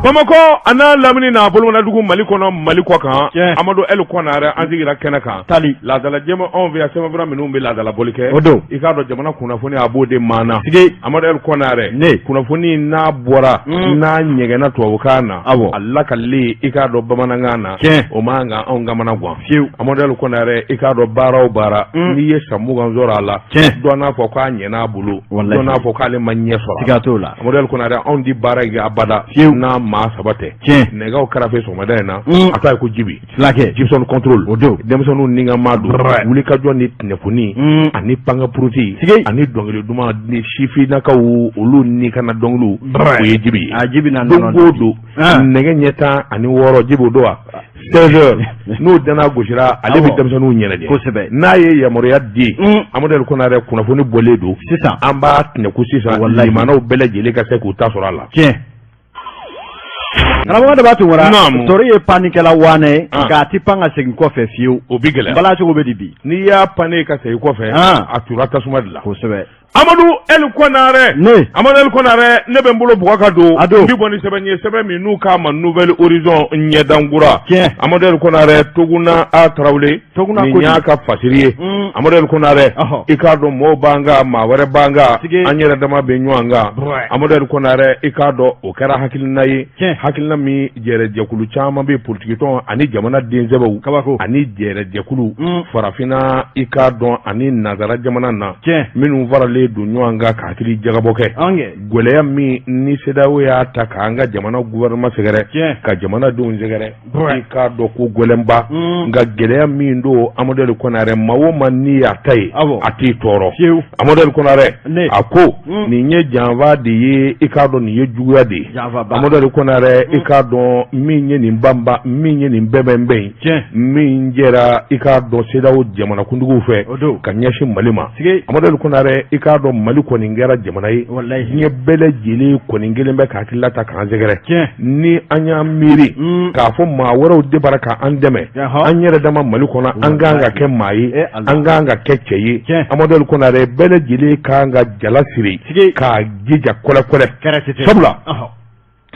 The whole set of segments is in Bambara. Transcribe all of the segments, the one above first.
Bamakɔ a n'a lamini n'a bolodugu Mali kɔnɔ, Mali kɔ kan. Amadu El Konare, an sigira kɛnɛ kan. Tali laadala jɛma anw fɛ yan, sɛbɛnfura minnu bɛ laadala bɔli kɛ. O don. I k'a dɔn, jamana kunnafoni, a b'o de maana. Sigi. Amadu El Konare. Ne. Kunnafoni n'a bɔra, n'a ɲɛgɛnna tubabukan na, a lakalen, i k'a dɔn, bamanankan na, o man kan anw kamana gan. Fiyewu. Amadu El Konare, i k'a dɔn, baara o baara, n'i ye san 20 sɔrɔ a la, dɔ n'a fɔ k'a ɲɛna a bolo, dɔ n'a fɔ k'ale ma ɲɛ sɔrɔ. Siga t'o la. Amadu El Konare, anw di baara in kɛ abada n'a maa saba tɛ. Nɛgɛw karafe sɔgɔmada in na, a ta ye ko Jibi. Fulakɛ. Gibson contrôle. O don. Denmisɛnninw ni ka maa don, wulikajɔ ni kunnafoni ani pankapuruti ani dɔnkili duman ni sifinnakaw, olu ni kana dɔnkiliw, o ye Jibi ye. A Jibi na. Don o don, nɛgɛ ɲɛ 16, Jibi o don wa, 16 heures, n'o dana gosira, ale bɛ denmisɛnninw ɲɛnajɛ. N'a ye yamaruya di, Amadu El Konare, kunnafoni bɔlen don. Sisan. An b'a tɛnɛku sisan, limanaw bɛɛ lajɛlen ka se k'u ta sɔrɔ a la. Tiɲɛ. Karamɔgɔ Daba Tunkara, tori ye pannikɛla waanɛ ye, nka a tɛ pan ka segin kɔfɛ fiyewu. O bɛ gɛlɛya. Bala cogo bɛ di bi? N'i y'a pannen ka segin kɔfɛ, a tura tasuma de la. Kosɛbɛ. Amadu El Konare. Ne. Amadu El Konare, ne bɛ n bolo bugɔ ka don. A don. N bɛ bɔ ni sɛbɛn ye, sɛbɛn min n'u k'a ma Nouvel Horizon, ɲɛdankura. Amadu El Konare, Toguna A Tarawele. Toguna. Nin y'a ka fasiri ye. Amadu El Konare, i k'a dɔn, mɔɔw b'an kan, maa wɛrɛ b'an kan, an yɛrɛ dama bɛ ɲɔgɔn kan. Amadu El Konare, i k'a dɔn, o kɛra hakilina ye, hakilina min jɛrɛjɛkulu caman bɛ, politikitɔn ani jamana densɛbɛw. Kabako. Ani jɛrɛjɛkulu farafinna, i k'a dɔn, ani nanzara jamana na, minnu faralen don ɲɔgɔn kan ka hakili jagabɔ kɛ. Gɛlɛya min ni CEDEAO y'a ta k'an ka jamana gouvernement sɛgɛrɛ, ka jamanadenw sɛgɛrɛ, i k'a dɔn ko gɛlɛnba. Nka gɛlɛya min don, Amadu El Konare, maa o maa n'i y'a ta ye, a t'i tɔɔrɔ. Amadu El Konare, a ko nin ye janfa de ye, i k'a dɔn, nin ye juguya de ye. Amadu El Konare, i k'a dɔn, min ye nin banba, min ye nin bɛnbɛnbɛn, min jɛra, i k'a dɔn, CEDEAO jamanakuntigiw fɛ ka ɲɛsin Mali ma. Amadu El Konare, i k'a dɔn, Mali kɔni kɛra jamana ye, diɲɛ bɛɛ lajɛlen kɔni kelen bɛ ka hakilila ta k'an sɛgɛrɛ. Ni an y'an miiri k'a fɔ maa wɛrɛw de bara k'an dɛmɛ, an yɛrɛ dama Mali kɔnɔ, an kan ka kɛ maa ye, an kan ka kɛ cɛ ye. Amadu El Konare, bɛɛ lajɛlen kan ka jala siri k'a jija kɔlɛkɔlɛ, sabula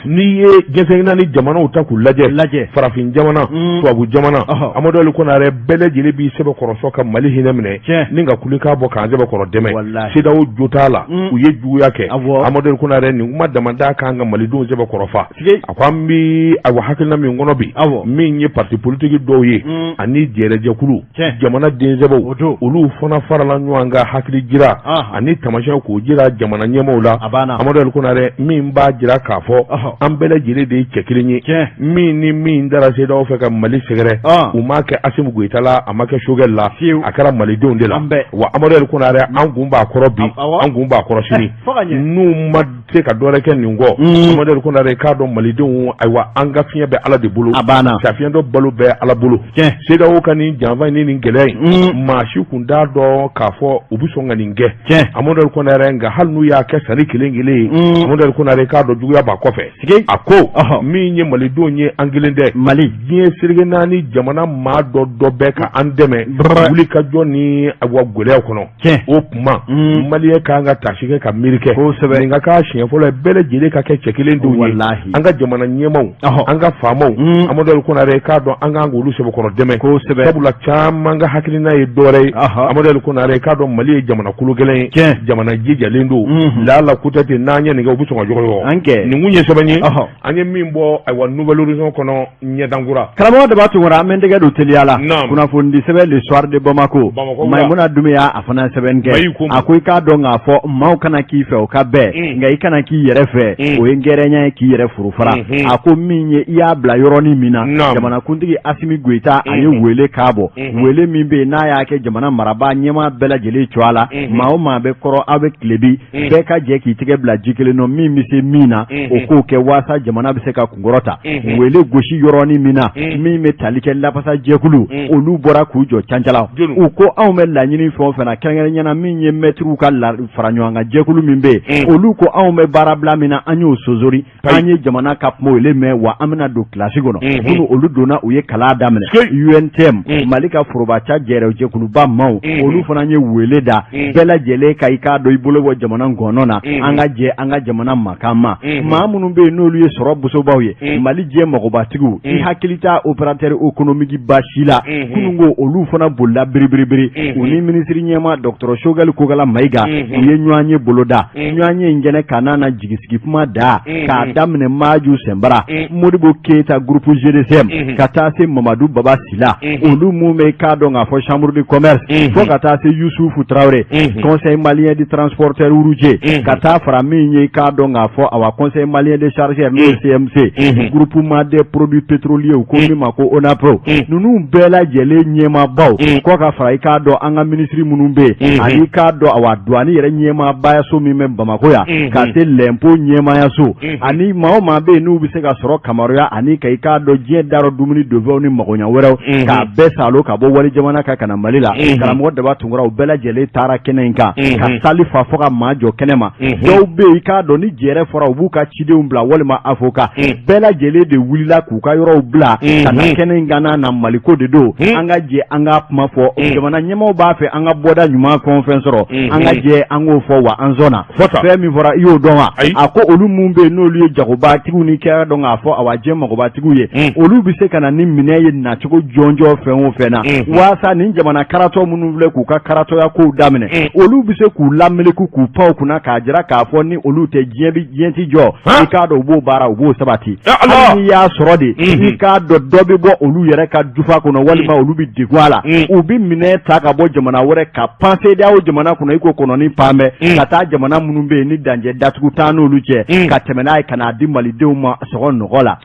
n'i ye diɲɛ naani jamanaw ta k'u lajɛ, lajɛ farafin jamana, tubabu jamana, Amadu El Konare, bɛɛ lajɛlen b'i sɛbɛkɔrɔsɔ ka Mali hinɛ minɛ ni ka kulikan bɔ k'an sɛbɛkɔrɔ dɛmɛ. CEDEAO jo t'a la, u ye juguya kɛ. Amadu El Konare, nin kuma damada kan ka malidenw sɛbɛkɔrɔ fa. A ko an bɛ awa hakilina min kɔnɔ bi, min ye parti politique dɔw ye ani jɛrɛjɛkulu, jamana densɛbɛw, olu fana farala ɲɔgɔn kan, hakili jira ani tamasiyɛn k'o jira jamana ɲɛmaaw la. Amadu El Konare, min b'a jira k'a fɔ an bɛɛ lajɛlen de ye cɛ kelen ye. Min ni min dara CEDEAO fɛ ka Mali sɛgɛrɛ, u m'a kɛ Asimi Goyita la, a ma kɛ Choguel la, a kɛra malidenw de la. Wa Amadu El Konare, an kun b'a kɔrɔ bi, an kun b'a kɔrɔ sini. N'u ma se ka dɔwɛrɛ kɛ nin kɔ, Amadu El Konare, k'a dɔn, malidenw, ayiwa, an ka fiɲɛ bɛ Ala de bolo. A banna. Fiɲɛ dɔ balo bɛ Ala bolo. CEDEAO ka nin janfa ni nin gɛlɛya in, maa si kun t'a dɔn k'a fɔ u bɛ sɔn ka nin kɛ, Amadu El Konare. Nka hali n'u y'a kɛ sani kelen kelen ye, Amadu El Konare, k'a dɔn, juguya b'a kɔfɛ. A ko min ye malidenw ye, an kelen tɛ. Mali Diɲɛ seleke naani jamana maa dɔ dɔ bɛ ka an dɛmɛ wuli ka jɔ ni awa gɛlɛya kɔnɔ. O tuma, maliyɛn kan ka tasi kɛ ka miiri kɛ. Nin ka k'a siɲɛ fɔlɔ ye, bɛɛ lajɛlen ka kɛ cɛ kelen denw ye. An ka jamana ɲɛmaaw, an ka faamaw, Amadu El Konare, k'a dɔn, an kan k'olu sɛbɛkɔrɔ dɛmɛ, sabula caman ka hakilina ye dɔwɛrɛ ye. Amadu El Konare, k'a dɔn, Mali ye jamana kolo gɛlɛn ye, jamana jijalen don. Lala kutɛ ten, n'an ye nin kɛ, u bɛ sɔn ka ɲɔgɔn. Nin kun ye sɛbɛn ye an ye min bɔ, ayiwa, Nouvel Horizon kɔnɔ, ɲɛdankura. Karamɔgɔ Daba Tunkara, an bɛ tɛgɛ don teliya la. Kunnafonidi sɛbɛn Le Soir de Bamako, Mayimuna Dunbiya, a fana sɛbɛn kɛ. A ko i k'a dɔn k'a fɔ maaw kana k'i fɛ, o ka bɛn, nka i kana k'i yɛrɛ fɛ, o ye gɛrɛnya ye k'i yɛrɛ furufara. A ko min ye i y'a bila yɔrɔnin min na, jamanakuntigi Asimi Goyita, a ye wele k'a bɔ, wele min bɛ yen n'a y'a kɛ jamana marabaa ɲɛmaa bɛɛ lajɛlen cogoya la, maa o maa bɛ kɔrɔn, aw bɛ tilebi, bɛɛ ka jɛ k'i tɛgɛ bila ji kelen nɔ, min bɛ se min na, o k'o kɛ waasa jamana bɛ se ka kunkɔrɔta. Wele gosi yɔrɔnin min na, min bɛ tali kɛ lafasa jɛkulu, olu bɔra k'u jɔ cancala. U ko anw bɛ laɲini fɛn o fɛn na, kɛrɛnkɛrɛnnenya na min ye mɛtiriw ka fara ɲɔgɔn kan jɛkulu min bɛ yen, olu ko anw bɛ bɛ baarabila min na, an y'o sonsori, an ye jamana ka kuma wele mɛn, wa an bɛna don kilasi kɔnɔ. Kunun olu donna, u ye kalan daminɛ. UNTM, Mali ka forobaca jɛrɛjɛkuluba maaw, olu fana ye wele da bɛɛ lajɛlen ka i k'a dɔn i bolo bɔ jamana ngɔnɔ na, an ka jɛ an ka jamana makan ma. Maa minnu bɛ yen n'olu ye sɔrɔ bosobaw ye, Mali diɲɛ magobatigiw, i hakili t'a opérateur économique ba si la, kunun ko olu fana bolila biribiribiri. U ni minisiri ɲɛmaa docteur Choguel Kokala Mayiga, u ye ɲɔgɔn ye boloda. Ɲɔgɔn ye in kɛnɛ kan n'a na jigisigi kuma da k'a daminɛ Maju Sɛnbara, Modibo Keyita groupe GDCM, ka taa se Mamadu Baba Sila, olu mun bɛ k'a dɔn k'a fɔ chambre de commerce, fo ka taa se Yusufu Tarawele, conseil malien de transporteur routier, ka taa fara min ye k'a dɔn k'a fɔ awa conseil malien de chargeur n'o ye CMC, groupement des produits pétroliers ko min ma ko ONAPRO, ninnu bɛɛ lajɛlen ɲɛmaabaw kɔ ka fara i k'a dɔn an ka minisiri minnu bɛ yen, ani k'a dɔn awa douane yɛrɛ ɲɛmaabayaso min bɛ Bamakɔ yan, ka se lɛnpo ɲɛmaayaso, ani maa o maa bɛ yen n'u bɛ se ka sɔrɔ kamaruya ani ka i k'a dɔn diɲɛ darɔ dumuni donfɛnw ni magoɲa wɛrɛw k'a bɛɛ salo ka bɔ wali jamana kan ka na Mali la. Karamɔgɔ Daba Tunkara, u bɛɛ lajɛlen taara kɛnɛ in kan ka sali fa fo ka maa jɔ kɛnɛ ma. Dɔw bɛ yen, i k'a dɔn ni jɛrɛ fɔra, u b'u ka cidenw bila walima avocat. Bɛɛ lajɛlen de wulila k'u ka yɔrɔw bila ka na kɛnɛ in kan n'a na Maliko de don, an ka jɛ an ka kuma fɔ. Jamana ɲɛmaaw b'a fɛ an ka bɔda ɲuman fɛn o fɛn sɔrɔ, an ka jɛ an k'o fɔ, wa an sɔnna. Fɛn min fɔra, i y'o dɔn wa? A ko olu minnu bɛ yen n'olu ye jagobatigiw ni kɛra dɔn k'a fɔ awa diɲɛ magobatigiw ye, olu bɛ se ka na ni minɛn ye nacogo jɔnjɔn fɛn o fɛn na, waasa nin jamana karatɔ minnu filɛ k'u ka karatɔya kow daminɛ, olu bɛ se k'u lameleku k'u pan u kunna k'a jira k'a fɔ ni olu tɛ diɲɛ bɛ diɲɛ tɛ jɔ. I k'a dɔn u b'o baara, u b'o sabati. Hali n'i y'a sɔrɔ de, i k'a dɔn dɔ bɛ bɔ olu yɛrɛ ka jufa kɔnɔ walima olu bɛ degun a la, u bɛ minɛn ta ka bɔ jamana wɛrɛ ka pan CEDEAO jamana kɔnɔ i ko kɔnɔni pan bɛ ka taa jamana minnu bɛ yen ni dancɛ datugu t'an n'olu cɛ, ka tɛmɛ n'a ye ka n'a di malidenw ma sɔgɔ nɔgɔ la.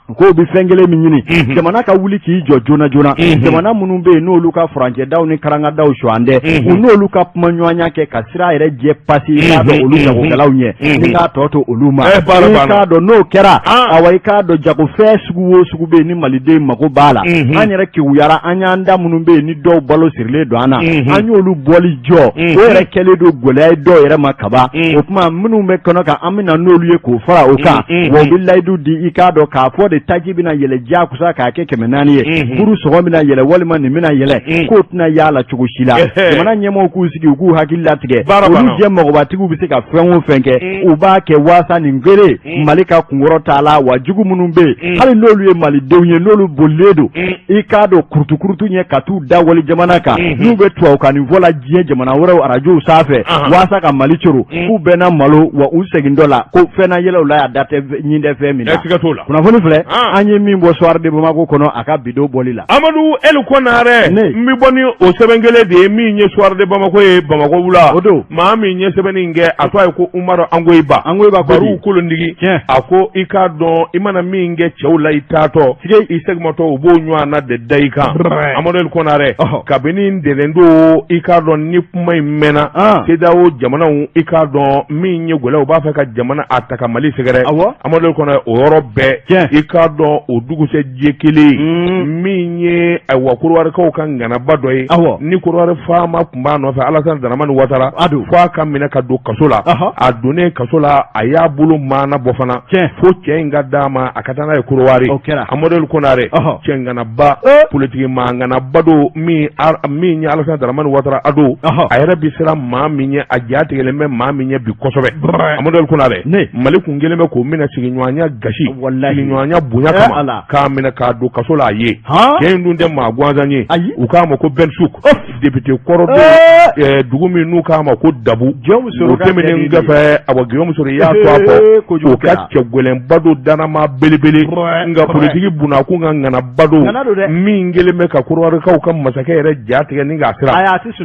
K'o bɛ fɛn kelen min ɲini, jamana ka wuli k'i jɔ joona joona, jamana minnu bɛ yen n'olu ka furancɛdaw ni karangadaw suan dɛ, u n'olu ka kumaɲɔgɔnya kɛ ka sira yɛrɛ jɛ pasi, i k'a dɔn olu jagokɛlaw ɲɛ ni k'a tɔ to olu ma. I k'a dɔn n'o kɛra, awa i k'a dɔn jagofɛn sugu o sugu bɛ yen ni maliden mako b'a la, an yɛrɛ kewuyara, an y'an da minnu bɛ yen ni dɔw balo sirilen don an na, an y'olu bɔli jɔ. O yɛrɛ kɛlen don gɛlɛya ye dɔw yɛrɛ ma kaban. O tuma minnu bɛ kɔnɔ kan, an bɛ na n'olu ye k'o fara o kan, wa u bɛ layidu di, i k'a dɔn k'a fɔ de taji bɛna yɛlɛ diyagosa k'a kɛ 400 ye, buru sɔngɔ bɛna yɛlɛ walima nin bɛna yɛlɛ, k'o tɛna y'a la cogo si la. Jamana ɲɛmaaw k'u sigi, u k'u hakili latigɛ, olu jɛ magobatigiw bɛ se ka fɛn o fɛn kɛ, u b'a kɛ waasa nin gere Mali ka kunkɔrɔ t'a la. Wa jugu minnu bɛ yen, hali n'olu ye malidenw ye, n'olu bolilen don i k'a dɔn kurutukurutu ɲɛ ka t'u da wali jamana kan, n'u bɛ tubabukan fɔ la diɲɛ jamana wɛrɛw arajow sanfɛ waasa ka Mali coro, k'u bɛɛ na malo, wa u segintɔ la ko fɛn na yɛlɛ u la y'a da tɛ ɲin tɛ fɛn min na. Kunnafoni filɛ an ye min bɔ Soir de Bamako kɔnɔ a ka bidon bɔli la. Amadu El Konare, n bɛ bɔ ni o sɛbɛn kelen de ye min ye Soir de Bamako ye Bamakɔ wula. O don. Maa min ye sɛbɛnni in kɛ, a tɔgɔ ye ko Umaru Angoyiba. Angoyiba ko Baru Kolondigi. A ko i k'a dɔn i mana min kɛ cɛw la i taatɔ, i segimatɔ, u b'o ɲɔgɔn na de da i kan. Amadu El Konare, kabini ntɛnɛn don, i k'a dɔn ni kuma in mɛnna CEDEAO jamanaw, i k'a dɔn min ye gɛlɛya, u b'a fɛ ka jamana a ta ka Mali sɛgɛrɛ. Amadu El Konare, o yɔrɔ bɛɛ, i k'a dɔn o dugusɛjɛ kelen, min ye ayiwa Kɔdiwarikaw ka ŋanaba dɔ ye, ni Kɔdiwari faama tun b'a nɔfɛ, Alasani Daramani Watara, fo a ka minɛ ka don kaso la. A donnen kaso la, a y'a bolo maana bɔ fana fo cɛ in ka d'a ma a ka taa n'a ye Kɔdiwari. Amadu El Konare, cɛ ŋanaba, politiki maa ŋanaba don min ye Alasani Daramani Watara a don, a yɛrɛ bɛ siran maa min ɲɛ, a ja tigɛlen bɛ maa min ɲɛ bi kosɛbɛ. Amadu El Konare, Mali kun kɛlen bɛ k'o minɛ sigiɲɔgɔnya gasi, sigiɲɔgɔnya bonya kama, k'a minɛ k'a don kaso la a ye. Cɛ in dun tɛ maa gansan ye, u k'a ma ko Ben Souk, député kɔrɔ don dugu min n'u k'a ma ko Dabu. O tɛmɛnen kɔfɛ, awa Guillaume Soro y'a to a fɔ o ka cɛ gɛlɛnba don, danama belebele, nka politiki bunakun ka ŋanaba don min kɛlen bɛ ka Kɔdiwarikaw ka masakɛ yɛrɛ ja tigɛ ni k'a siran.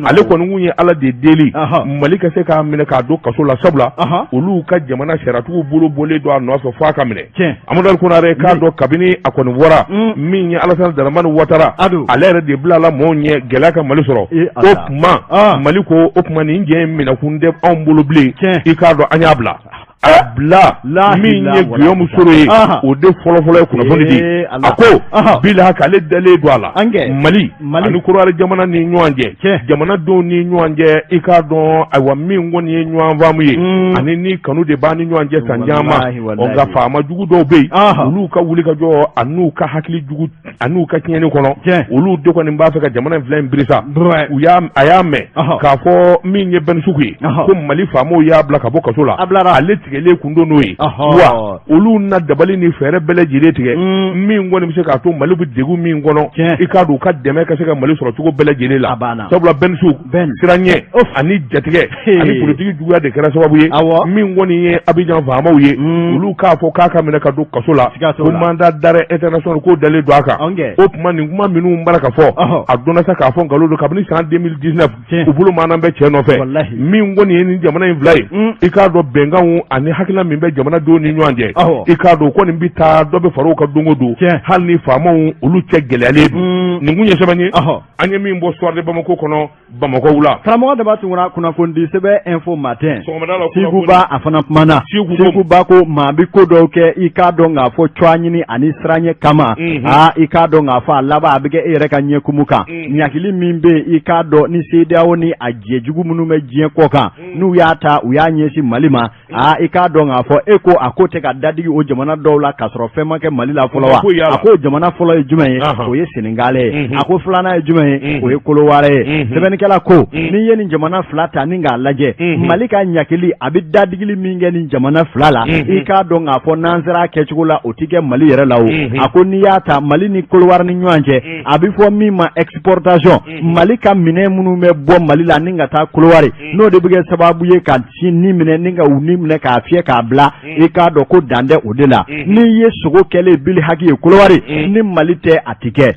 Ale kɔni kun ye Ala de deli Mali ka se k'a minɛ k'a don kaso la, sabula olu ka jamana sariyatigiw bolo bɔlen don a nɔfɛ fo a ka minɛ. Amadu El Konare k'a dɔn kabini a kɔni bɔra, min ye Alasani Daramani Watara, ale yɛrɛ de bilala maaw ɲɛ gɛlɛya ka Mali sɔrɔ. O tuma Mali ko o tuma nin jɛ in minɛkun tɛ anw bolo bilen, i k'a dɔn an y'a bila. A bila min ye Guillaume Soro ye, o de fɔlɔfɔlɔ ye kunnafoni di. A ko bila k'ale dalen don a la, Mali ani Korowari jamana ni ɲɔgɔn cɛ, jamanadenw ni ɲɔgɔn cɛ, i k'a dɔn, ayiwa, min kɔni ye ɲɔgɔn faamu ye ani ni kanu de b'an ni ɲɔgɔn cɛ san caman. Nka faama jugu dɔw bɛ yen, olu ka wuli ka jɔ an'u ka hakili jugu an'u ka tiɲɛni kɔnɔ, olu de kɔni b'a fɛ ka jamana in fila in birisa. U y'a a y'a mɛn k'a fɔ min ye Ben Sougou ye, ko Mali faamaw y'a bila ka bɔ kaso la, ale tigɛlen kun don n'o ye wa olu na dabali ni fɛɛrɛ bɛɛ lajɛlen tigɛ min kɔni bɛ se k'a to Mali bɛ degun min kɔnɔ, i k'a dɔn, u ka dɛmɛ ka se ka Mali sɔrɔ cogo bɛɛ lajɛlen la. Sabula Ben Sougou siranɲɛ ani jatigɛ ani politiki juguya de kɛra sababu ye min kɔni ye Abidjan faamaw ye, olu k'a fɔ k'a ka minɛ ka don kaso la, ko mandat d'arrêt international k'o dalen don a kan. O tuma nin kuma minnu bɔra ka fɔ, a dɔnna sa k'a fɔ nkalon don. Kabini san 2019, u bolo maana bɛ cɛ nɔfɛ. Min kɔni ye nin jamana in fila ye, i k'a dɔn, bɛnkanw ani hakilina min bɛ jamanadenw ni ɲɔgɔn cɛ, i k'a dɔn, kɔni bɛ taa dɔ bɛ fara u kan don o don, hali ni faamaw olu cɛ gɛlɛyalen don. Nin kun ye sɛbɛn ye an ye min bɔ Soir de Bamako kɔnɔ, Bamakɔ wula. Karamɔgɔ Daba Tunkara, kunnafonidi sɛbɛn Info Matin, Siku Ba a fana kumana. Siku Ba ko maa bɛ ko dɔw kɛ, i k'a dɔn k'a fɔ cogoya ɲini ani siranɲɛ kama, aa, i k'a dɔn k'a fɔ a laban a bɛ kɛ e yɛrɛ ka ɲɛkumu kan. Ɲagili min bɛ yen, i k'a dɔn, ni CEDEAO ni a jɛjugu minnu bɛ diɲɛ kɔ kan, n'u y'a ta u y'a ɲɛsin Mali ma, aa, i k'a dɔn k'a fɔ e ko a ko tɛ ka dadigi o jamana dɔw la k'a sɔrɔ fɛn ma kɛ Mali la fɔlɔ wa. A ko jamana fɔlɔ ye jumɛn ye? O ye Senegal ye. A ko filanan ye jumɛn ye? O ye Kolowari ye. Sɛbɛnnikɛla ko n'i ye nin jamana fila ta ni k'a lajɛ, Mali ka ɲagili a bɛ dadigili min kɛ nin jamana fila la, i k'a dɔn k'a fɔ n'an sera a kɛcogo la, o tɛ kɛ Mali yɛrɛ la. O a ko n'i y'a ta Mali ni Kolowari ni ɲɔgɔn cɛ, a bɛ fɔ min ma exportation, Mali ka minɛn minnu bɛ bɔ Mali la ni ka taa Kolowari, n'o de bɛ kɛ sababu ye ka sin ni minɛ ni ka u ni minɛ k'a fiyɛ k'a bila, i k'a dɔn ko dan tɛ o de la. N'i ye sogo kɛlen bili haki ye Kolowari, ni Mali tɛ a tɛ kɛ.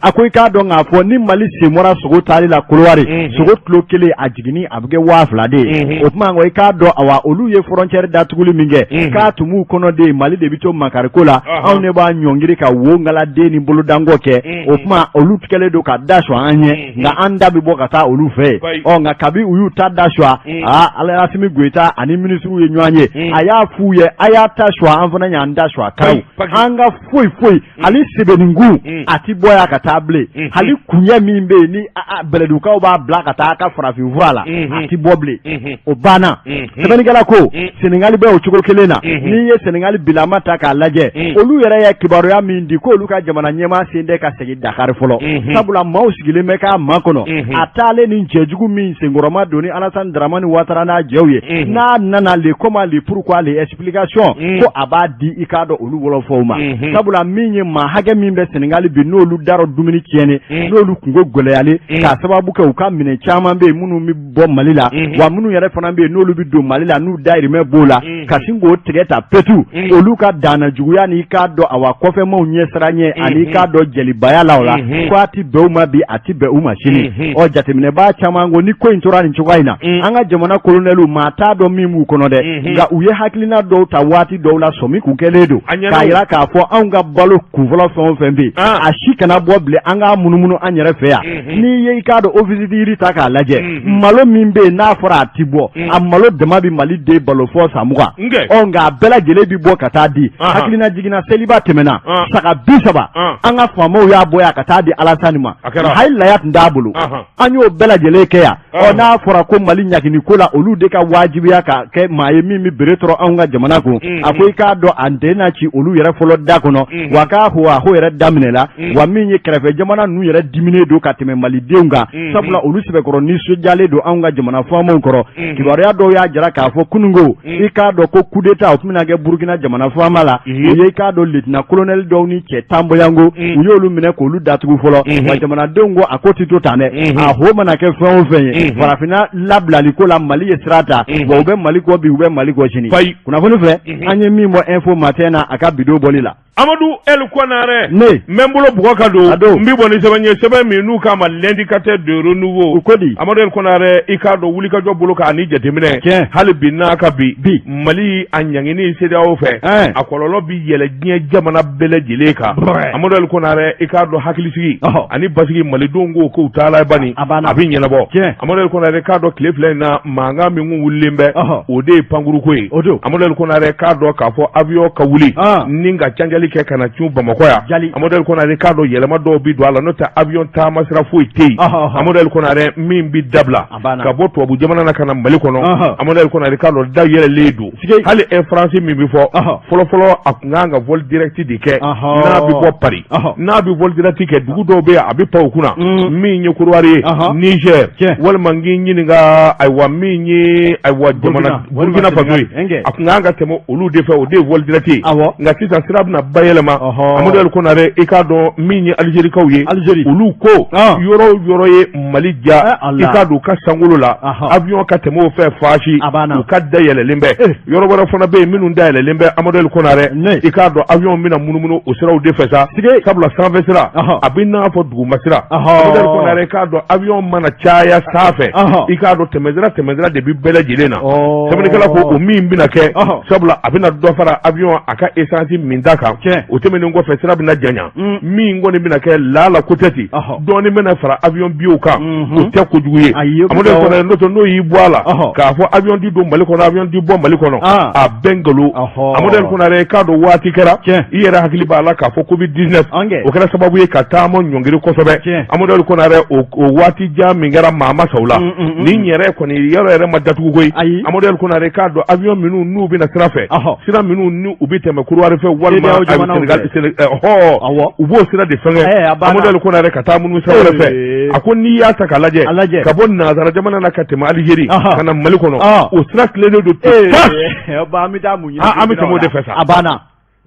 A ko i k'a dɔn k'a fɔ ni Mali sen bɔra sogo taali la Kolowari, sogo kilo kelen a jiginni a bɛ kɛ 2000 de ye. O tuma i k'a dɔn, awa, olu ye frontière datuguli min kɛ, k'a tun b'u kɔnɔ de Mali de bɛ to makariko la, anw de b'a ɲɔngiri ka wo ngaladen ni bolodankɔ kɛ. O tuma olu kɛlen don ka da sɔn an ɲɛ, nka an da bɛ bɔ ka taa olu fɛ yen. Ɔ nka kabi u y'u ta da suwa, aa, Asimi Goyita ani minisiriw ye ɲɔgɔn ye, a y'a f'u ye a y'a ta suwa, an fana y'an da suwa karaw, an ka foyi foyi, hali sebeninkun a ti bɔ yan ka taa bilen, hali kuɲɛ min bɛ yen ni bɛlɛdugukaw b'a bila ka taa a ka farafin fura la, a ti bɔ bilen, o banna. Sɛbɛnnikɛla ko Senegali bɛ o cogo kelen na. N'i ye Senegali bilama ta k'a lajɛ, olu yɛrɛ ye kibaruya min di k'olu ka jamana ɲɛmaa sen tɛ ka segin Dakari fɔlɔ, sabula maaw sigilen bɛ k'a makɔnɔ. A taalen ni cɛjugu min senkɔrɔma don ni Alassane Dramane Ouattara n'a jɛw ye, n'a nana le comment, le pourquoi, le explication, ko a b'a di i k'a dɔn olu wɔlɔfɔw ma. Sabula min ye maa hakɛ min bɛ Senegali bi, n'olu darɔ dumuni tiɲɛni, n'olu kunko gɛlɛyalen k'a sababu kɛ u ka minɛn caman bɛ yen minnu bɛ bɔ Mali la, wa minnu yɛrɛ fana bɛ yen n'olu bɛ don Mali la n'u dayirimɛ b'o la, ka sin k'o tigɛ ta petu, olu ka danna juguya n'i k'a dɔn, awa, kɔfɛmaw ɲɛsiran ɲɛ ani i k'a dɔn jelibaya la, o la ko a ti bɛn u ma bi, a ti bɛn u ma sini. Ɔ jateminɛbaa caman ko ni ko in tora nin cogoya in na, an ka jamana kolonɛliw, maa t'a dɔn min b'u kɔnɔ dɛ, nka u ye hakilina dɔw ta waati dɔw la, sɔmi kun kɛlen don k'a jira k'a fɔ anw ka balo kunfɔlɔ fɛn o fɛn bɛ yen, a si kana bɔ bilen, an k'a munumunu an yɛrɛ fɛ yan. N'i ye i k'a dɔn office du riz ta k'a lajɛ, malo min bɛ yen n'a fɔra a ti bɔ, a malo dama bɛ Mali den balo fɔ san 20. Ɔ nka a bɛɛ lajɛlen bɛ bɔ ka taa di. Hakilina jiginna, seliba tɛmɛna, saga 30, an ka faamaw y'a bɔ yan ka taa di Alasani ma, hali laya tun t'a bolo, an y'o bɛɛ lajɛlen kɛ yan. Ɔ n'a fɔra ko Mali ɲagini ko la, olu de ka wajibiya ka kɛ maa ye min bɛ bere tɔrɔ anw ka jamana kun. A ko i k'a dɔn a den na ci olu yɛrɛ fɔlɔ da kɔnɔ, wa k'a ko a ko yɛrɛ daminɛla wa. Min ye kɛrɛfɛ jamana ninnu yɛrɛ diminen don ka tɛmɛ malidenw kan, sabula olu sɛbɛkɔrɔ nisɔndiyalen don anw ka jamana faamaw kɔrɔ. Kibaruya dɔw y'a jira k'a fɔ kununko, i k'a dɔn ko coup d'état o tun bɛna kɛ Burukina jamana faama la. U ye i k'a dɔn lieutenant colonel dɔw ni cɛ 10 bɔyanko, u y'olu minɛ k'olu datugu fɔlɔ. Wa jamanadenw ko a ko tɛ to tan dɛ, a ho mana kɛ fɛn o fɛn ye farafinna labilali ko la, Mali ye sira ta, wa u bɛ Mali kɔ bi, u bɛ Mali kɔ sini. Kunnafoni filɛ an ye min bɔ Info Matin na a ka bidon bɔli la. Amadu El Konarɛ ne n bɛ n bolo bugɔ ka don A don. n bɛ bɔ ni sɛbɛn ye sɛbɛn min n'u k'a ma l'indicateur de renouveau U ko di? Amadu El Konarɛ i k'a dɔn wulikajɔ bolo kan ani jateminɛ Tiɲɛ. hali bi n'a ka bi Bi. Mali a ɲangini CEDEAO fɛ Ɛn. a kɔlɔlɔ bi yɛlɛ diɲɛ jamana bɛɛ lajɛlen kan Brɛ. Amadu El Konarɛ i k'a dɔn hakilisigi Ɔhɔ. ani basigi malidenw k'o k'u taala bani A banna. a bɛ ɲɛnabɔ Tiɲɛ. Amadu El Konarɛ k'a dɔn tile fila in na mankan min kun wulilen bɛ Ɔhɔ. o de ye pankuruko ye O don. Amadu El Konarɛ k'a dɔn k'a fɔ avion ka wuli Ah. ni ka canjali kɛ ka na cun Bamakɔ yan Jali. Amadu El Konarɛ k'a dɔn yɛlɛma dɔw bi don a la n'o tɛ avion taama sira foyi tɛ yen Ɔhɔ, ɔhɔ. Amadu El Konarɛ min bi dabila A banna. ka bɔ tubabu jamana na ka na Mali kɔnɔ Ɔhɔ. Amadu El Konarɛ k'a dɔn da yɛlɛlen don Sike. hali Air France min bi fɔ Ɔhɔ. fɔlɔfɔlɔ a tun kan ka vol direct de kɛ Ɔhɔ. n'a bi bɔ Paris Ɔhɔ. n'a bi vol direct kɛ dugu dɔw bɛ yen a bɛ pan u kunna min ye Côte d'Ivoire ye Ɔhɔ. Niger Tiɲɛ. walima n k'i ɲininka ayiwa min ye ayiwa jamana Burkina Burkina Faso ye Ɛnkɛ. a tun kan ka tɛmɛ olu de fɛ o de ye vol direct ye Awɔ. nka sisan sira bɛna bayɛlɛma Ɔhɔ. Amadu El Konarɛ i k'a dɔn min ye Alizerikaw ye Algérie. olu ko Ah. yɔrɔ o yɔrɔ ye Mali ja Eh, Allah. i k'a dɔn u ka sankolo la Ɔhɔ. avion ka tɛmɛ o fɛ faasi A banna. u ka da yɛlɛlen bɛ Eh. yɔrɔ wɛrɛ fana bɛ yen minnu da yɛlɛlen bɛ Amadu El Konarɛ Ne. i k'a dɔn avion bɛna munumunu o siraw de fɛ sa Sige. sabula sanfɛ sira Ɔhɔ. a bɛ n'a fɔ duguma sira Ɔhɔ. Amadu El Konarɛ i k'a dɔn avion mana caya sanfɛ Ɔhɔ. i k'a dɔn tɛmɛsira tɛmɛsira de bɛ bɛɛ lajɛlen na Ɔɔ. sɛbɛnnikɛla ko o min bɛna kɛ Ɔhɔ. sabula a bɛna dɔ fara avion a ka essence minta kan Tiɲɛ. o tɛmɛnen kɔfɛ sira bɛna janya Mm. min kɔni bɛna kɛ laala ko tɛ ten Ɔhɔ. dɔɔnin bɛna fara avion biyew kan Mhm. o tɛ kojugu ye Ayi, o Amadu El Konarɛ n'o tɛ n'o y'i bɔ a la Ɔhɔ. k'a fɔ avion ti don Mali kɔnɔ avion ti bɔ Mali kɔnɔ Ah. a bɛɛ nkalon Ɔhɔ. Amadu El Konarɛ k'a dɔn waati kɛra Tiɲɛ. i yɛrɛ hakili b'a la k'a fɔ covid 19 Ɔnkɛ. o kɛra sababu ye ka taama ɲɔngiri kosɛbɛ Tiɲɛ. Amadu El Konarɛ o o waati jan min kɛra maa ma sa o la nin yɛrɛ kɔni yɔrɔ yɛrɛ ma datugu koyi Ayi. Amadu El Konarɛ k'a dɔn avion minnu n'u bɛna sira fɛ Ɔhɔ. sira minnu ni u bɛ tɛmɛ Côte d'Ivoire fɛ walima CEDEAO jamanaw Sénégal fɛ. Séné ɔhɔ Awɔ. u b'o sira de fɛngɛ Eh, a banna. Amadu El Konarɛ ka taa minnu sira wɛrɛ fɛ Ee. a ko n'i y'a ta k'a lajɛ A lajɛ. ka bɔ nansara jamana na ka tɛmɛ Algérie Ɔhɔ. ka na Mali kɔnɔ Ɔn. o sira tilennen don Ee, tas ba, an bɛ taa mun ɲini Ah, an bɛ tɛmɛ o de fɛ sa. A banna.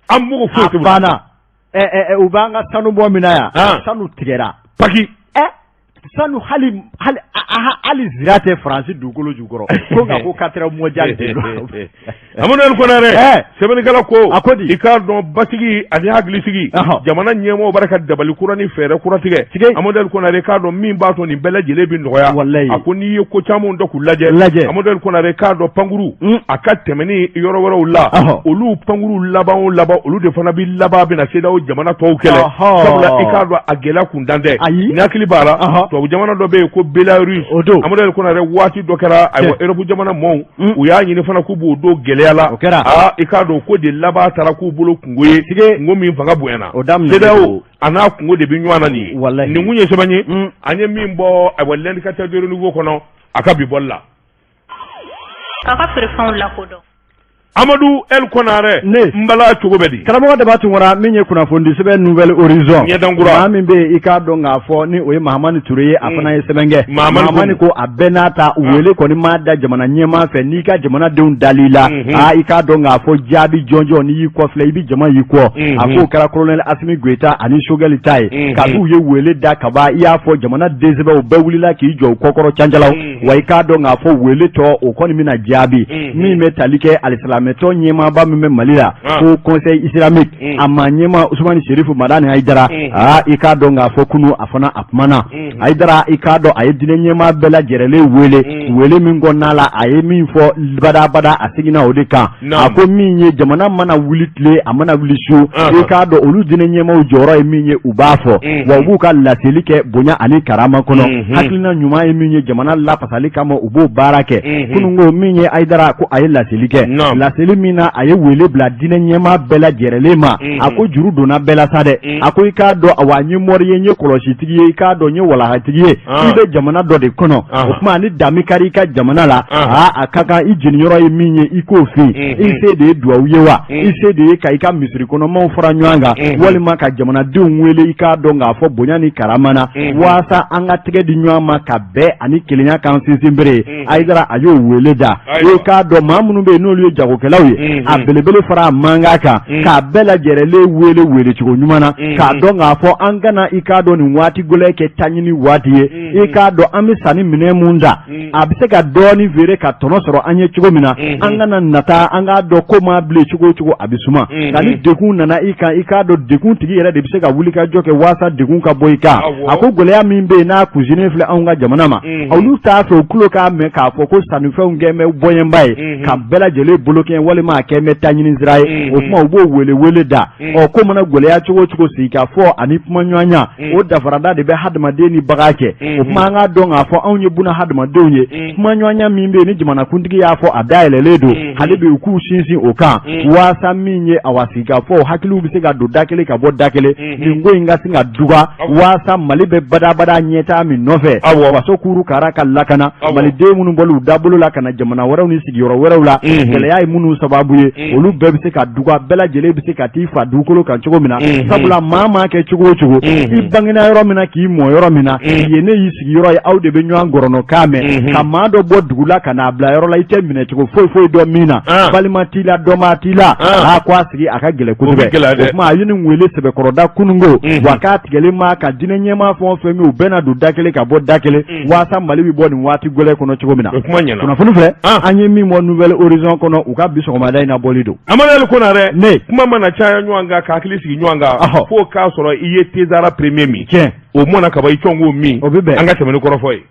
An mago foyi A t'o la banna. Ɛ ɛ ɛ, u b'an ka sanu bɔ min na yan. Ah. Sanu tigɛra. Paki. Ɛ sanu hali hali hali zira tɛ Faransi dugukolo jukɔrɔ. Ko nka ko quatrième mondial de don. Amadu El Konarɛ Eh. sɛbɛnnikɛla ko A ko di? i k'a dɔn basigi ani hakilisigi Ɔhɔ. jamana ɲɛmɔgɔw b'a ka dabali kura ni fɛɛrɛ kura tigɛ Tigɛ. Amadu El Konarɛ k'a dɔn min b'a to nin bɛɛ lajɛlen bɛ nɔgɔya Walayi. a ko n'i ye ko camanw dɔ k'u lajɛ Lajɛ. Amadu El Konarɛ k'a dɔn pankuru a ka tɛmɛni yɔrɔ wɛrɛw la Ɔhɔ. olu pankuru laban o laban olu de fana bɛ laban bɛna CEDEAO jamana tɔw kɛlɛ Ɔhɔ. sabula i k'a dɔn a gɛlɛya kuntan tɛ Ayi. ni hakili b'a la Ɔhɔ. tubabu jamana dɔ bɛ yen ko Belarus O don. Amadu El Konarɛ waati dɔ kɛra ayiwa Tiɲɛ. Europe jamana mɔɔw u y'a ɲini fana k'u b'o don gɛlɛya la O kɛra. aa i k'a dɔn ko de laban taara k'u bolo kungo ye Sige. kungo min fanga bonyana O daminɛnen CEDEAO don. a n'a kungo de bɛ ɲɔgɔn na nin ye Walahi. nin kun ye sɛbɛn ye an ye min bɔ ayiwa l'indicateur de renouveau kɔnɔ a ka bi bɔli la K'a ka feerefɛnw lakodɔn. Amadu El Konarɛ Ne. n bala cogo bɛ di Karamɔgɔ Daba Tunkara min ye kunnafonidi sɛbɛn Nouvel Horizon Ɲɛdankura. maa min bɛ yen i k'a dɔn k'a fɔ ni o ye Mahamani Ture ye a fana ye sɛbɛn kɛ Mahamani Mahamani ko a bɛɛ n'a ta wele kɔni ma da jamana ɲɛmaa fɛ n'i ka jamanadenw dal'i la aa i k'a dɔn k'a fɔ jaabi jɔnjɔn n'i y'i kɔfilɛ i bɛ jama y'i kɔ a k'o kɛra colonel Asimi Goyita ani Sogɛli ta ye kabi u ye wele da kaban i y'a fɔ jamana densɛbɛw bɛɛ wulila k'i jɔ u kɔkɔrɔ canjalaw wa i k'a dɔn k'a fɔ wele tɔ o kɔni bɛna jaabi min bɛ tali kɛ alisilamɛtɔn ɲɛmaaba min bɛ Mali la ko conseil islamique a maa ɲɛmaa Usumani Serifu Madani Hayidara aa i k'a dɔn k'a fɔ kunu a fana a kumana Hayidara i k'a dɔn a ye diinɛ ɲɛmaa bɛɛ lajɛrɛlen wele wele min kɔnɔna la a ye min fɔ badabada a seginna o de kan a ko min ye jamana mana wuli tile a mana wuli su i k'a dɔn olu diinɛ ɲɛmaaw jɔyɔrɔ ye min ye u b'a fɔ wa u b'u ka laseli kɛ bonya ani karama kɔnɔ hakilina ɲuman ye min ye jamana lafasali kama u b'o baara kɛ kununko min ye Hayidara ko a ye laseli kɛ laseli min na a ye wele bila diinɛ ɲɛmaa bɛɛ lajɛrɛlen ma a ko juru donna bɛɛ la sa dɛ a ko i k'a dɔn awa n ye mori ye n ye kɔlɔsitigi ye i k'a dɔn n ye walahatigi ye i bɛ jamana dɔ de kɔnɔ o tuma ni dami kari i ka jamana la aa a ka kan i jeniyɔrɔ ye min ye i k'o fin i se de ye duwawu ye wa i se de ye ka i ka misiri kɔnɔmaw fara ɲɔgɔn kan walima ka jamanadenw wele i k'a dɔn k'a fɔ bonya ni karama na waasa an ka tɛgɛ di ɲɔgɔn ma ka bɛn ani kelenya k'an sinsin bere ye Hayidara a y'o wele da i k'a dɔn maa minnu bɛ yen n'olu ye jago jagokɛlaw ye a belebele fara a mankan kan k'a bɛɛ lajɛrɛlen wele wele cogo ɲuman na k'a dɔn k'a fɔ an kana i k'a dɔn nin waati gɛlɛn kɛ taɲini waati ye i k'a dɔn an bɛ sanni minɛn mun ta a bɛ se ka dɔɔnin feere ka tɔnɔ sɔrɔ an ye cogo min na an kana nata an k'a dɔn ko maa bilen cogo o cogo a bɛ suma nka ni degun nana i kan i k'a dɔn degun tigi yɛrɛ de bɛ se ka wuli ka jɔ kɛ waasa degun ka bɔ i kan a ko gɛlɛya min bɛ yen n'a kunsinen filɛ anw ka jamana ma olu t'a fɛ u tulo k'a mɛn k'a fɔ ko sannifɛnw kɛ bɛ bɔɲɛba ye ka bɛɛ lajɛlen bolo kɛ walima a kɛ bɛ taɲini sira ye o tuma u b'o wele wele da ɔ ko mana gɛlɛya cogo o cogo sigikafɔ ani kumaɲɔgɔnya o danfarada de bɛ hadamaden ni bagan cɛ o tuma an k'a dɔn k'a fɔ anw ye buna hadamadenw ye kumaɲɔgɔnya min bɛ yen ni jamanakuntigi y'a fɔ a dayɛlɛlen don hali bi u k'u sinsin o kan waasa min ye awa sigikafɔ hakiliw bɛ se ka don da kelen ka bɔ da kelen nin ko in ka sin ka duga waasa Mali bɛ badabada ɲɛtaa min nɔfɛ faso kuru kara ka lakana maliden minnu bɔli u dabolo la ka na jamana wɛrɛw ni sigiyɔrɔ wɛrɛw la gɛlɛya ye minnu sababu ye olu bɛɛ bɛ se ka duga bɛɛ lajɛlen bɛ se ka t'i fa dugukolo kan cogo min na sabula maa maa kɛ cogo o cogo i bangena yɔrɔ min na k'i mɔ yɔrɔ min na yen ne y'i sigiyɔrɔ ye aw de bɛ ɲɔgɔn gɔrɔnɔkan mɛn ka maa dɔ bɔ dugu la ka n'a bila yɔrɔ la i tɛ minɛcogo foyi foyi dɔn min na balima t'i la dɔnbaa t'i la a ko a sigi a ka gɛlɛn kosɛbɛ o tuma a ye nin wele sɛbɛkɔrɔda kununko wa k'a tigɛlen maa ka diinɛ ɲɛmaa fɛn o fɛn min u bɛɛ na don da kelen ka bɔ da kelen waasa Mali bɛ bɔ nin waati gɛlɛn kɔnɔ cogo min na kunnafoni filɛ an ye min bɔ Nouvel Horizon kɔnɔ u ka bi sɔgɔmada in na bɔli don Amadu Konarɛ ne kuma mana caya ɲɔgɔn kan ka hakili sigi ɲɔgɔn kan fo k'a sɔrɔ i ye Tezara premier min tiɲɛ o mɔna kaban i cɔn k'o min o bɛ bɛn an ka tɛmɛ ni kɔrɔfɔ ye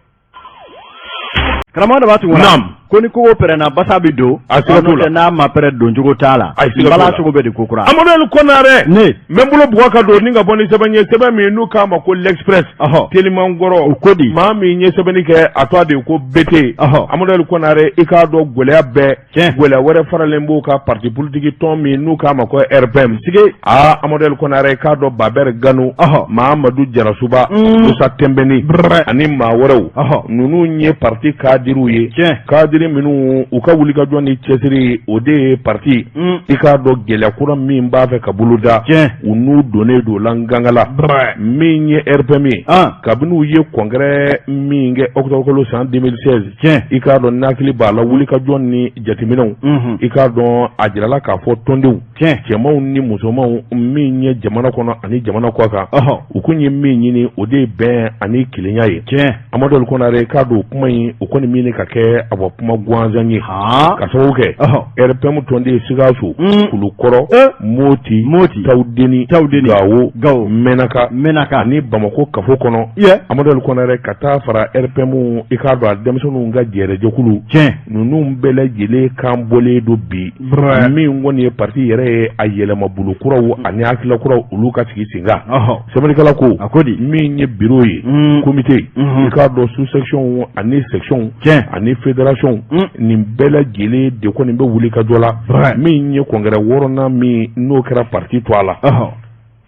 karamɔgɔ daba tunkara Naam. ko ni kogo pɛrɛnna basa bɛ don A siga t'o la. n'o tɛ n'a ma pɛrɛn doncogo t'a la A siga t'o la. bala cogo bɛ di ko kura Amadu Konarɛ ne n bɛ n bolo bugɔ ka don ni ka bɔ ni sɛbɛn ye sɛbɛn min n'u k'a ma ko l'Express Ɔhɔ. telimankɔrɔ O ko di? maa min ye sɛbɛnni kɛ a tɔgɔ de ye ko Bete Ɔhɔ. Amadu Konarɛ i k'a dɔn gɛlɛya bɛɛ Tiɲɛ. gɛlɛya wɛrɛ faralen b'u ka parti politique tɔn min n'u k'a ma ko RPM Sige. aa Amadu Konarɛ i k'a dɔn Babɛri Ganu Ɔhɔ. Mahamadu Jarasuba Musa Tɛnbɛni Brɛ. ani maa wɛrɛw Ɔhɔ. ninnu ye parti kadiriw ye Tiɲɛ. kadiri minnu u ka wulikajɔ ni cɛsiri o de ye parti i k'a dɔn gɛlɛya kura min b'a fɛ ka boloda Tiɲɛ. u n'u donnen don la ngangala Brɛ. min ye RPM ye An. kabini u ye congrès min kɛ octobre kalo san 2016 Tiɲɛ. i k'a dɔn n'hakili b'a la wulikajɔ ni jateminɛw i k'a dɔn a jirala k'a fɔ tɔndenw Tiɲɛ. cɛmanw ni musomanw min ye jamana kɔnɔ ani jamana kɔ kan Ɔhɔ. u kun ye min ɲini o de ye bɛn ani kelenya ye Tiɲɛ. Amadu Konarɛ k'a dɔn kuma in o kɔni min ka kɛ a bɔ kuma gansan ye Han. ka sababu kɛ Ɔhɔ. RPM tɔnden Sikaso Kulukɔrɔ Moti Moti. Tawudeni Tawudeni. Gawo Gawo. Mɛnaka Mɛnaka. ani Bamakɔ kafo kɔnɔ Iye. Amadu Konarɛ ka taa fara RPM i k'a dɔn a denmisɛnninw ka jɛrɛjɛkulu Tiɲɛ. ninnu bɛɛ lajɛlen kan bɔlen don bi Brɛ. min kɔni ye parti yɛrɛ ye a yɛlɛmabolo kuraw ani hakilila kuraw olu ka sigi sen kan Ɔhɔ. sɛbɛnnikɛla ko A ko di? min ye bureau ye comité i k'a dɔn sous section ani section Tiɲɛ. ani fédération nin bɛɛ lajɛlen de kɔni bɛ wuli ka jɔ la Brɛ. min ye congrès wɔɔrɔnan min n'o kɛra parti to a la Ɔhɔ.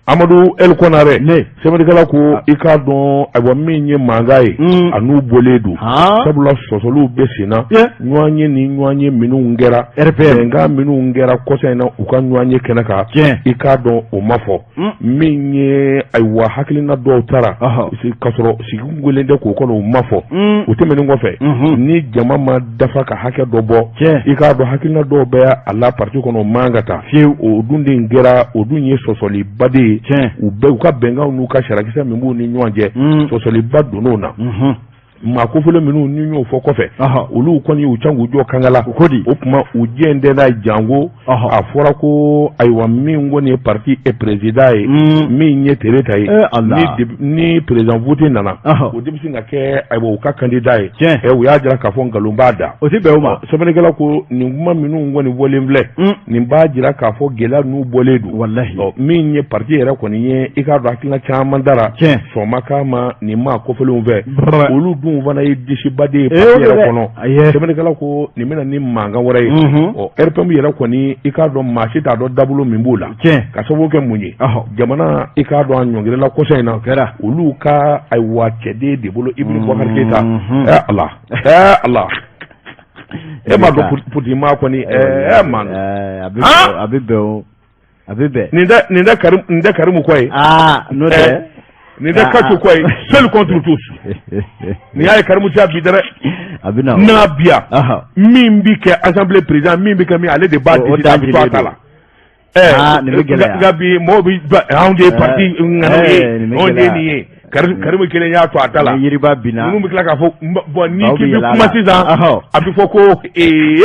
Amadu El Konarɛ Ne. sɛbɛnnikɛla ko i k'a dɔn ayiwa min ye mankan ye a n'u bɔlen don Han. sabula sɔsɔliw bɛ sen na Ye. ɲɔgɔn ye ni ɲɔgɔn ye minnu kɛra RPM. bɛnkan minnu kɛra kɔsa in na u ka ɲɔgɔn ye kɛnɛ kan Tiɲɛ. i k'a dɔn o ma fɔ min ye ayiwa hakilina dɔw tara Ɔhɔ. k'a sɔrɔ sigi welen tɛ k'o kɔnɔ o ma fɔ o tɛmɛnen kɔfɛ ni jama ma dafa ka hakɛ dɔ bɔ Tiɲɛ. i k'a dɔn hakilina dɔw bɛ a la parti kɔnɔ o man ka taa Fiyewu. o dun de kɛra o dun ye sɔsɔliba de ye Tiɲɛ. u bɛɛ u ka bɛnkanw n'u ka sariyakisɛ min b'u ni ɲɔgɔn cɛ sɔsɔliba donn'o na maa kofɔlen minnu ni y'o fɔ kɔfɛ Ɔhɔ. olu kɔni u can k'u jɔ kangala O ko di? o tuma u jɛn tɛ n'a ye janko Ɔhɔ. a fɔra ko ayiwa min kɔni ye parti e président ye min ye Tereta ye Eh, Allah. ni président vote nana Ɔhɔ. o de bɛ sin ka kɛ ayiwa u ka candidat ye Tiɲɛ. Ɛ, u y'a jira k'a fɔ nkalon b'a da O tɛ bɛn o ma. sɛbɛnnikɛla ko nin kuma minnu kɔni bɔlen filɛ nin b'a jira k'a fɔ gɛlɛya ninnu bɔlen don Walahi. Ɔ, min ye parti yɛrɛ kɔni ye i k'a dɔn hakilina caman dara Tiɲɛ. sɔn ma k'a ma nin maa kofɔlenw fɛ Brɛ. olu dun fana ye disiba de ye Eh, parti o yɛrɛ dɛ. kɔnɔ Ayi. sɛbɛnnikɛla ko nin bɛna ni mankan wɛrɛ ye ɔ RPM yɛrɛ kɔni i k'a dɔn maa si t'a dɔn dabolo min b'o la Tiɲɛ. ka sababu kɛ mun ye Ɔhɔ. jamana i k'a dɔn a ɲɔngirila kɔsa in na kɛra. olu ka ayiwa cɛden de bolo Ibrahim Boubacar Keita ɛ Ala ɛ Ala e m'a dɔn politique kɔni ɛ maa A bɛ bɛn a bɛ bɛn o. A bɛ bɛn. nin tɛ nin tɛ Karimu nin tɛ Karimu kɔ ye Aa n'o tɛ. Nin tɛ Kaco ko ye, seul contre tous. Nin y'a ye Karimu tɛ bi dɛ. A bɛ na n'a bi yan, min bɛ kɛ assemblée président, min bɛ kɛ min, ale de b'a décider, a bɛ to a ta la. Nin bɛ gɛlɛya. Nka bi mɔgɔw bɛ anw de ye parti ŋanaw ye, anw de ye nin ye. Karimu kelen y'a to a ta la. Ni yiriba binna. Ninnu bɛ tila k'a fɔ bon, n'i k'i bɛ kuma sisan, a bɛ fɔ ko ee,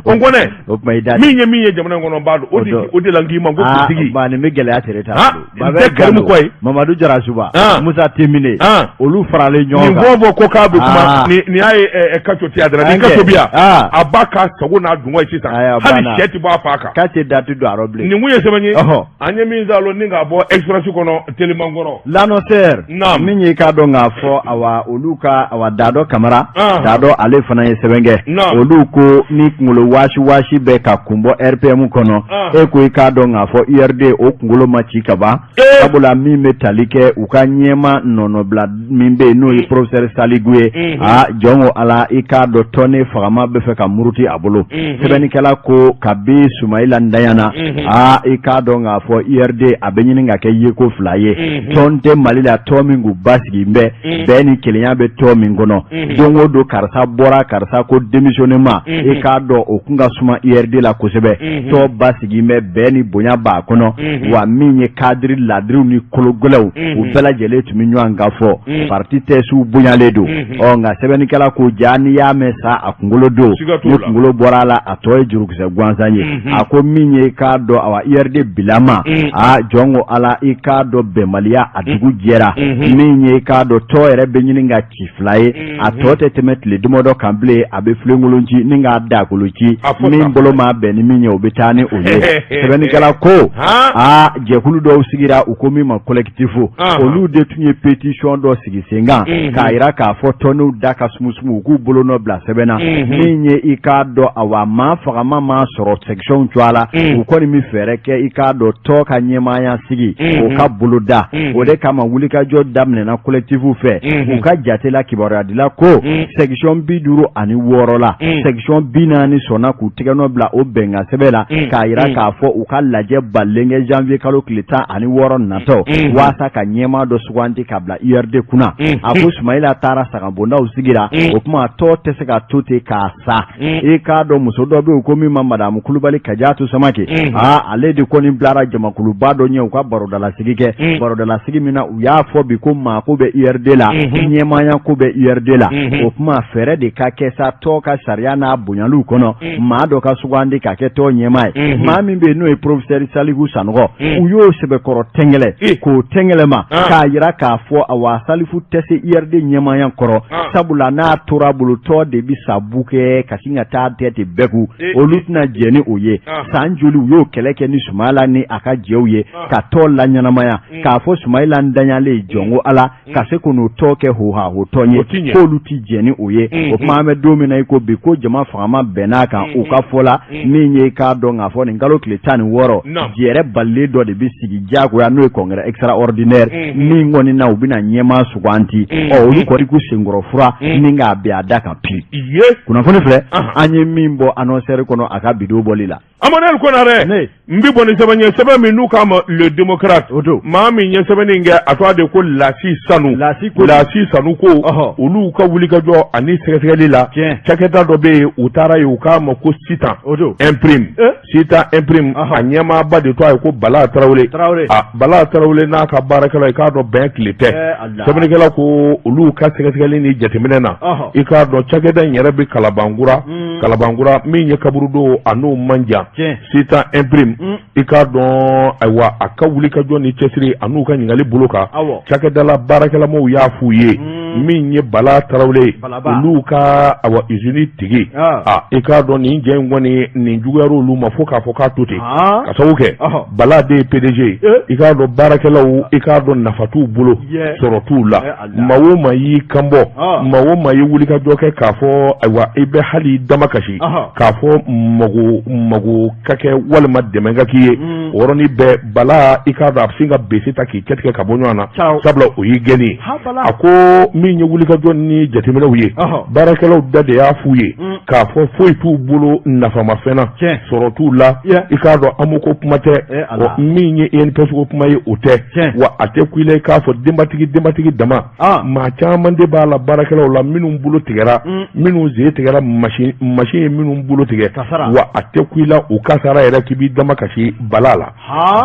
o kɔnɛ. O tuma i da. Min ye min ye jamana in kɔnɔ, n b'a dɔn. O de la n k'i ma ko politique. Aa, nin bɛ gɛlɛya tere ta. Nin tɛ Karimu kɔ ye. Mamadu Jarasuba. Musa Timbiné. Olu faralen ɲɔgɔn kan. Nin fɔ ko k'a bɛ kuma. Nin y'a ye Kaco tɛ yan dɛrɛ. Ni Kaco bɛ yan, a b'a ka sago n'a dungɔ ye sisan. Hali sɛ tɛ bɔ a fa kan. K'a tɛ date don a rɔ bilen. Nin kun ye sɛbɛn ye. An ye min salo ni k'a bɔ Express kɔnɔ teliman kɔrɔ. L'Annonceur. Naam. Min ye k'a dɔn k'a fɔ awa olu ka awa Dadɔ Kamara. Dadɔ ale fana ye sɛbɛn kɛ. Naam. Olu ko ni kunkolo waasi waasi bɛ ka kun bɔ RPM kɔnɔ. E ko i k'a dɔn k'a fɔ URD o kunkolo ma ci ka ban. Sabula min bɛ tali kɛ u ka ɲɛma nɔnɔbila min bɛ yen, n'o ye professeur Saliku ye. Aa, jɔn ko Ala, i k'a dɔn tɔnden fagama bɛ fɛ ka muruti a bolo. Sɛbɛnnikɛla ko kabi Sumayila ntanyana, aa, i k'a dɔn k'a fɔ URD a bɛ ɲini ka kɛ yeko fila ye. Tɔn tɛ Mali la tɔn min k'u basigi bɛ bɛn ni kelenya bɛ tɔn min kɔnɔ. Don o don karisa bɔra, karisa ko démissionné ma, i k'a dɔn o kun ka suma URD la kosɛbɛ. Tɔn basigi bɛ, bɛn ni bonya b'a kɔnɔ, wa min ye kadiri ladiriw ni kologɛlɛw, u bɛɛ lajɛlen tun bɛ ɲɔgɔn kan fɔ, parti tɛsiw bonyalen don. Ɔ nka sɛbɛnnikɛla ko ja n'i y'a mɛn sa a kunkolo don, ni kunkolo bɔra a la, a tɔ ye jurukisɛ gansan ye. A ko min ye k'a dɔn awa URD bilama, aa, jɔn ko Ala, i k'a dɔn bɛnbaliya a dugu jɛra. Min ye k'a dɔn tɔn yɛrɛ bɛ ɲini ka ci fila ye, a tɔ tɛ tɛmɛ tile damadɔ kan bilen, a bɛ filenkolon ci ni k'a dakolo ci, min bolo ma bɛn ni min ye, o bɛ taa ni o ye. Sɛbɛnnikɛla ko aa, jɛkulu dɔw sigira, u ko min ma collectif, olu de tun ye pétition dɔ sigi sen kan k'a jira k'a fɔ tɔndenw da ka sumusumu, u k'u bolonɔ bila sɛbɛn na. Min ye i k'a dɔn awa maa fagama ma sɔrɔ section cogoya la, u kɔni bɛ fɛɛrɛ kɛ i k'a dɔn tɔn ka ɲɛmaaya sigi o ka boloda. O de kama wulikajɔ daminɛna collectif fɛ. U ka jate la, kibaruyadila ko section 56 la, section 40 sɔnna k'u tɛgɛnɔ bila o bɛnkan sɛbɛn la, k'a jira k'a fɔ u ka lajɛ balilen kɛ janvier kalo tile 16 natɔ, waasa ka ɲɛmaa dɔ sugandi ka bila URD kunna. A ko Sumayila taara sagabondaw sigira, o tuma tɔn tɛ se ka to ten k'a sa. I k'a dɔn muso dɔ bɛ yen ko min ma madamu Kulubali Kajatu Samake, aa, ale de kɔni bilara jamakuluba dɔ ɲɛ u ka barodalasigi kɛ, barodalasigi min na u y'a fɔ bi ko maako bɛ URD la, ɲɛmaaya ko bɛ URD la. O tuma fɛɛrɛ de ka kɛ sa tɔn ka sariya n'a bonyaliw kɔnɔ, maa dɔ ka sugandi ka kɛ tɔn ɲɛmaa ye, maa min bɛ yen n'o ye professeur Saliku Sanɔgɔ. U y'o sɛbɛkɔrɔ tɛngɛlɛ k'o tɛngɛlɛma k'a jira k'a fɔ awa Salifu tɛ se URD ɲɛmaaya kɔrɔ, sabula n'a tora bolo, tɔn de bɛ sa bu kɛ ka sin ka taa tɛ ten bɛɛ ku, olu tɛna jɛn ni o ye. San joli u y'o kɛlɛ kɛ ni Sumayila ni a ka jɛw ye ka tɔn laɲɛnamaya, k'a fɔ Sumayila ntanyalen, jɔn ko Ala, ka se ka n'o tɔn kɛ hoha ho tɔn ye, k'olu tɛ jɛn ni o ye. O tuma an bɛ don min na i ko bi, ko jama fagama bɛnn'a kan u ka fɔ la, min ye k'a dɔn k'a fɔ nin kalo tile 16, jɛrɛ balilen dɔ de bɛ sigi diyagoya, n'o ye congrès extraordinaire min kɔni na u bɛna ɲɛmaa suganti. Ɔ olu kɔni k'u senkɔrɔ fura ni k'a bɛn a da kan pi. Kunnafoni filɛ an ye min bɔ Annonceur kɔnɔ a ka bidon bɔli la. Emmanuel Konaré, n bɛ bɔ ni sɛbɛn ye, sɛbɛn min n'u k'a ma Le Démocrate. O don. Maa min ye sɛbɛnni kɛ, a tɔgɔ de ko Lasi Sanu. Lasi ko. Lasi Sanu ko olu ka wulikajɔ ani sɛgɛsɛgɛli la, cakɛda dɔ bɛ yen, u taara yen, u k'a ma ko Sitan O don. Imprime. Sitan Imprime, a ɲɛmaaba de tɔgɔ ye ko Bala Tarawele. Tarawele. A Bala Tarawele n'a ka baarakɛla, i k'a dɔn bɛn tile tɛ. Sɛbɛnnikɛla ko olu ka sɛgɛsɛgɛli ni jateminɛ na, i k'a dɔn cakɛda in yɛrɛ bɛ Kalabankura. Kalabankura min ye kaburudo, a n'o man jan. Sitan Imprime, i k'a dɔn ayiwa a ka wulikajɔ ni cɛsiri a n'u ka ɲininkali bolo kan, cakɛdala baarakɛlamaw y'a f'u ye, min ye Bala Tarawele, olu ka awa usine tigi, a i k'a dɔn nin jɛ in kɔni nin juguyara olu ma fo k'a fɔ k'a to ten, ka sababu kɛ Bala de ye PDG ye. I k'a dɔn baarakɛlaw, i k'a dɔn nafa t'u bolo, sɔrɔ t'u la. Maa o maa y'i kanbɔ, maa o maa ye wulikajɔ kɛ k'a fɔ ayiwa i bɛ hali dama kasi k'a fɔ mago mago o ka kɛ walima dɛmɛ ka k'i ye, o yɔrɔnin bɛɛ, Bala, i k'a dɔn a bɛ sin ka bese ta k'i cɛtigɛ ka bɔ ɲɔgɔn na, sabula o y'i gɛnni ye. A ko min ye wulikajɔ ni jateminɛw ye, baarakɛlaw da de y'a f'u ye k'a fɔ foyi t'u bolo nafamafɛn na, sɔrɔ t'u la. I k'a dɔn AMO ko kuma tɛ, min ye INPS ko kuma ye, o tɛ. Wa a tɛ kun i la i k'a fɔ denbatigi dama, maa caman de b'a la baarakɛlaw la minnu bolo tigɛra, minnu sen tigɛra, masin ye minnu bolo tigɛ. Wa a tɛ kun i la u kasara yɛrɛ k'i b'i damakasi Bala la.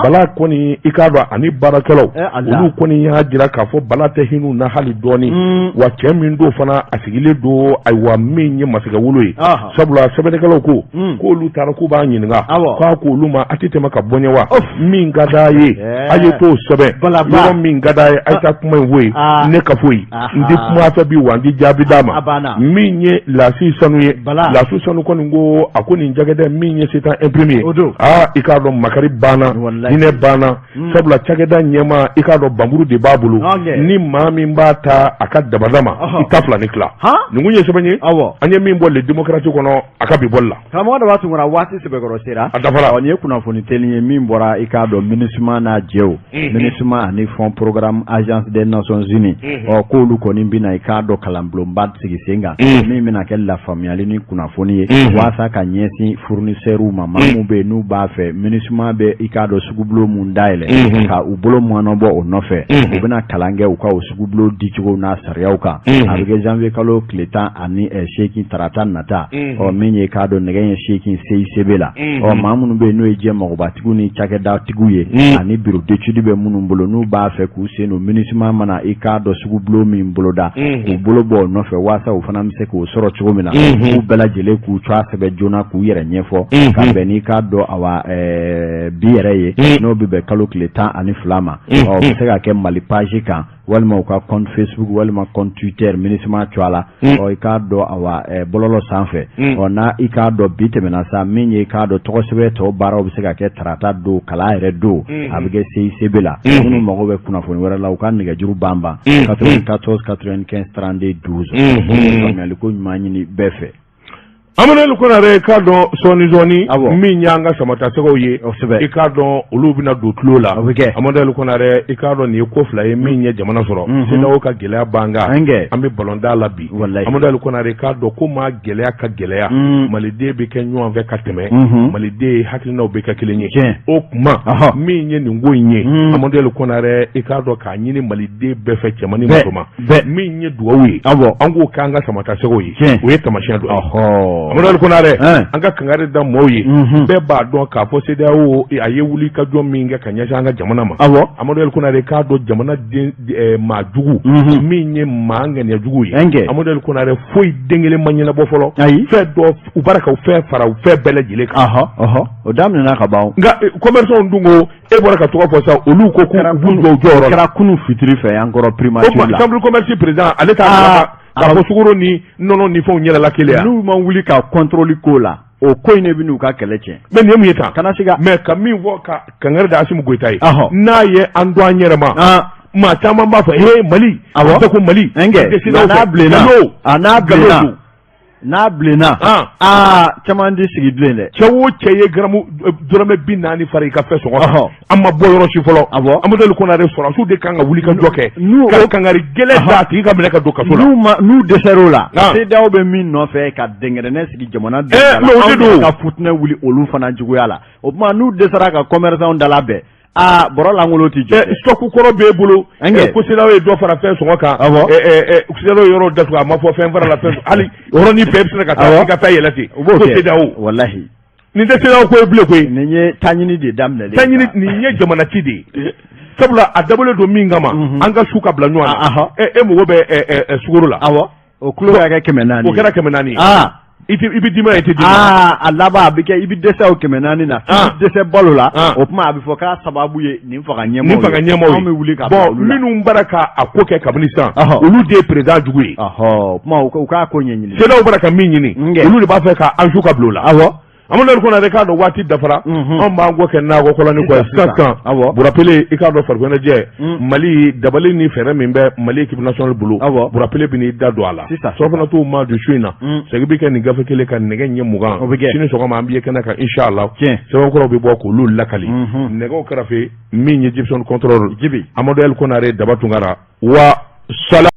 Bala kɔni, i k'a dɔn ani baarakɛlaw, olu kɔni y'a jira k'a fɔ Bala tɛ hinɛ na hali dɔɔnin. Wa cɛ min don fana, a sigilen don, ayiwa, min ye masakɛ wolo ye, sabula sɛbɛnnikɛlaw ko k'olu taara k'u b'a ɲininka, k'a ko olu ma a tɛ tɛmɛ ka bɔ ɲɛ wa min ka d'a ye, a ye t'o sɛbɛn yɔrɔ min ka d'a ye, a ye taa kuma in fɔ yen, ne ka foyi n tɛ kuma fɛ bi, wa n tɛ jaabi d'a ma. Min ye Lasi Sanu ye, Lasi Sanu kɔni ko a ko nin cakɛda min ye Setan Imprimerie ye, aa, i k'a dɔn makari banna, hinɛ banna, sabula cakɛda ɲɛmaa, i k'a dɔn banburu de b'a bolo. Ni maa min b'a ta a ka dabada ma, i ta fila ni tila. Nin kun ye sɛbɛn ye an ye min bɔ Le Démocrate kɔnɔ a ka bi bɔli la. Karamɔgɔ Daba Tunkara, waati sɛbɛkɔrɔ sera. A dafara. Nin ye kunnafoni teli ye min bɔra, i k'a dɔn, MINUSMA n'a jɛw, MINUSMA ani Fonds Programme Agence des Nations Unies, ɔ k'olu kɔni bɛna, i k'a dɔn, kalanbulonba sigi sen kan min bɛna kɛ lafaamuyali ni kunnafoni ye walasa ka ɲɛsin fournisseurs ma, maa minnu bɛ yen n'u b'a fɛ MINUSMA bɛ, i k'a dɔn, sugubulon mun dayɛlɛ ka u bolo mɔnɔbɔ o nɔfɛ. U bɛna kalan kɛ u ka o sugubulon dicogo n'a sariyaw kan. A bɛ kɛ janvier kalo tile 18, tarata nata. Ɔ min ye, k'a dɔn, nɛgɛ ɲɛ 8 CICB la. Ɔ maa minnu bɛ yen n'o ye diɲɛ magobatigiw ni cakɛdatigiw ye ani bureau d'étude bɛ minnu bolo, n'u b'a fɛ k'u sen don MINUSMA mana, i k'a dɔn, sugubulon min boloda, k'u bolo bɔ o nɔfɛ walasa u fana bɛ se k'o sɔrɔ cogo min na, k'u bɛɛ lajɛlen k'u tɔgɔ sɛbɛn joona k'u yɛrɛ ɲɛfɔ ka bɛn n'i k'a dɔn, awa, bi yɛrɛ ye, n'o bɛ bɛn kalo tile 12 ma. Ɔ o bɛ se ka kɛ Mali page kan walima u ka compte Facebook walima compte Twitter MINUSMA tɔgɔ la. Ɔ i k'a dɔn, awa, bɔlɔlɔ sanfɛ. Ɔ n'a, i k'a dɔn, bi tɛmɛna sa, min ye, i k'a dɔn, tɔgɔ sɛbɛn tɔ baaraw bɛ se ka kɛ tarata don, kalan yɛrɛ don, a bɛ kɛ CICB la. Minnu mago bɛ kunnafoni wɛrɛ la, u ka nɛgɛjuru banban 94 95 32 12. Faamuyali ko ɲuman ɲini bɛɛ fɛ. Amadu Konare, k'a dɔn sɔɔni sɔɔni min y'an ka samatasɛgɛw ye, i k'a dɔn olu bɛna don tulo la. Amadu Konare, i k'a dɔn nin ye ko fila ye min ye jamana sɔrɔ. CEDEAO ka gɛlɛya b'an kan, an bɛ balontan la bi. Amadu Konare, k'a dɔn ko maa gɛlɛya ka gɛlɛya, maliden bɛ kɛ ɲɔgɔn fɛ ka tɛmɛ, maliden hakilinaw bɛ kɛ kelen ye. O tuma min ye nin ko in ye, Amadu Konare, i k'a dɔn k'a ɲini maliden bɛɛ fɛ, cɛman ni musoman, min ye dugawu ye, an k'o k'an ka samatasɛgɛw ye, o ye taamasiyɛn dɔ ye. Amadu Konare, an ka kangari da maaw ye. Bɛɛ b'a dɔn k'a fɔ CEDEAO a ye wuli ka jɔ min kɛ ka ɲɛsin an ka jamana ma. Amadu Konare, k'a dɔn jamana den maa jugu min ye maa ŋaniya jugu ye, Amadu Konare, foyi den kelen ma ɲɛnabɔ fɔlɔ. Fɛn dɔ u bara ka fɛn fara u fɛn bɛɛ lajɛlen kan. O daminɛna ka ban. Nka commerçant dun ko, e bɔra ka tɔgɔ fɔ sa, olu ko k'u b'u jɔ u jɔyɔrɔ la. Kɛra kunun fitiri fɛ yan kɔrɔ primature la. Chambre commerce président, ale t'a k'a fɔ sukaro ni nɔnɔ ni fɛnw yɛlɛla kelen yan. N'u ma wuli ka contrôle k'o la, o ko in de bɛ n'u ka kɛlɛ tiɲɛ. Mais nin ye mun ye tan? Kana se ka. Mais ka min fɔ ka kangari da Asimi Goyita ye, n'a ye an to an yɛrɛ ma, maa caman b'a fɔ he Mali. Awɔ. Ko Mali. N'a bilenna, a n'a bilenna. N'a bilenna, aa, caman tɛ sigi bilen dɛ. Cɛ o cɛ ye garamu dɔrɔmɛ 40 fara i ka fɛn sɔngɔ kan, an ma bɔ yɔrɔ si fɔlɔ. Amadu Konare, sɔrɔdasiw de kan ka wuli ka jɔ kɛ ka kangari gɛlɛn da a tigi ka minɛ ka don kaso la. N'u dɛsɛr'o la, CEDEAO bɛ min nɔfɛ ka dɛnkɛrɛnɛ sigi jamana la, anw ka futinɛ wuli olu fana juguya la. O tuma n'u dɛsɛra ka commerçant dalabɛn, aa, bɔrɔ lankolon tɛ jɔ. Stock kɔrɔ b'e bolo ko CEDEAO ye dɔ fara fɛn sɔngɔ kan. CEDEAO yɔrɔ datugu, a ma fɔ fɛn fara la fɛn, hali yɔrɔnin bɛɛ bɛ se ka taa i ka taa yɛlɛ ten. U b'o kɛ CEDEAO. Walahi. Nin tɛ CEDEAO ko ye bilen koyi. Nin ye taɲini de daminɛlen. Taɲini, nin ye jamana ci de ye. Sabula a dabɔlen don min kama, an ka su ka bila ɲɔgɔn na. E mago bɛ sukaro la. Awɔ. O kilo ka kɛ 400. O kɛra 400 ye. I bɛ dimi, i tɛ dimi. Aa, a laban a bɛ kɛ i bɛ dɛsɛ o 400 na. I bɛ dɛsɛ balo la. O tuma a bɛ fɔ k'a sababu ye nin fanga ɲɛmaaw ye. Nin fanga ɲɛmaaw ye. Anw bɛ wuli ka bila olu la. Bon, minnu bara ka a ko kɛ kabini sisan, olu de ye président jugu ye. O tuma u k'a ko ɲɛɲini. CEDEAO bara ka min ɲini, olu de b'a fɛ ka an su ka bila o la. Awɔ. Amadu Konare k'a dɔn waati dafara, anw b'an kɔ kɛ nakɔ kɔlɔni kɔ sisan. Burapele, i k'a dɔn farikoloɲɛnajɛ Mali dabali ni fɛɛrɛ min bɛ Mali équipe nationale bolo, Burapele bɛn'i da don a la surafana t'o ma dun su in na. Segin bɛ kɛ nin gafe kelen kan nɛgɛ ɲɛ 20 sini sɔgɔma, an b'i ye kɛnɛ kan inshallah. Sɛbɛnkɔrɔw bɛ bɔ k'olu lakali. Nɛgɛw kɛrɛfɛ min ye Gibson contrôle, Amadu Konare, Daba Tunkara wa sala.